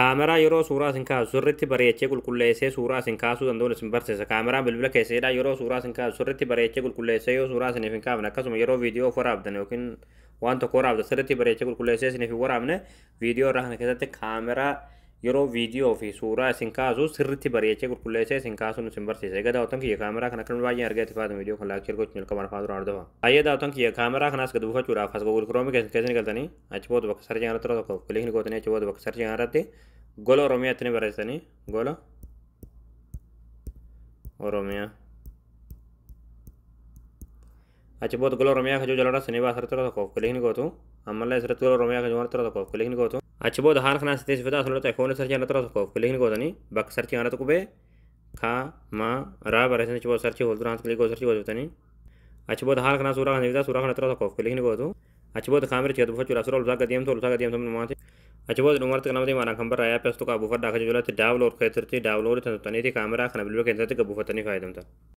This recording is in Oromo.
Kaameraa yeroo suuraa isin kaasu sirriitti bareechee qulqulleessee suuraa isin kaasuu danda'uun isin barsiisa. Kaameraan bilbila keessaniidha, yeroo suuraa isin kaasu sirriitti bareechee qulqulleessee yoo suuraa isiniif hin kaafne, akkasuma yeroo viidiyoo of waraabdan yookiin waan tokko waraabdan sirriitti bareechee qulqulleessee isiniif hin waraabne, viidiyoo irraa kana keessatti kaameraa yeroo viidiyoo fi suuraa isin kaasu sirriitti bareechee qulqulleessee isin kaasuun isin barsiisa. Egaa daawwattoon kiyya, kaameraa kana akka baay'een argee itti fayyadamu, viidiyoo kan like, share gochuun jalqaba afaan duraan hordofa. Baay'ee daawwattoon kiyya, kaameraa kanaas gad buufachuudhaaf as Google Chrome keessa ni galtanii, achi booda bakka search irratti tokko click ni gootanii, achi booda bakka search irratti Gola Oromiyaatti ni barreessanii, Gola Oromiyaa. Achi booda Gola Oromiyaa kajuu jalarra ni baasa, irratti tokko click ni gootu. Ammallee asirratti Gola Oromiyaa kajuu irratti tokko click ni gootu. Achi booda haala kanaan sitti sifata asirratti iPhone search irratti tokko click ni gootanii, bakka search irratti qubee ka ma raa barreessanii, achi booda search fuulduraan click gootu, search gootanii, achi booda haala kanaan suuraa kana fidaa, suuraa kana irratti tokko click ni gootu. Achi booda kaamericha gad buufachuudhaaf suuraa olsaa gad deemtu, olsaa gad deemtu maati. Achi booda dhumarratti nama deemaadhaan kan barraa'ee app as tuqaa buufadhaa akka jalatti download keessatti download tan tuttaniiti kaameraa kana bilbila keessatti gad buufatanii fayyadamtan.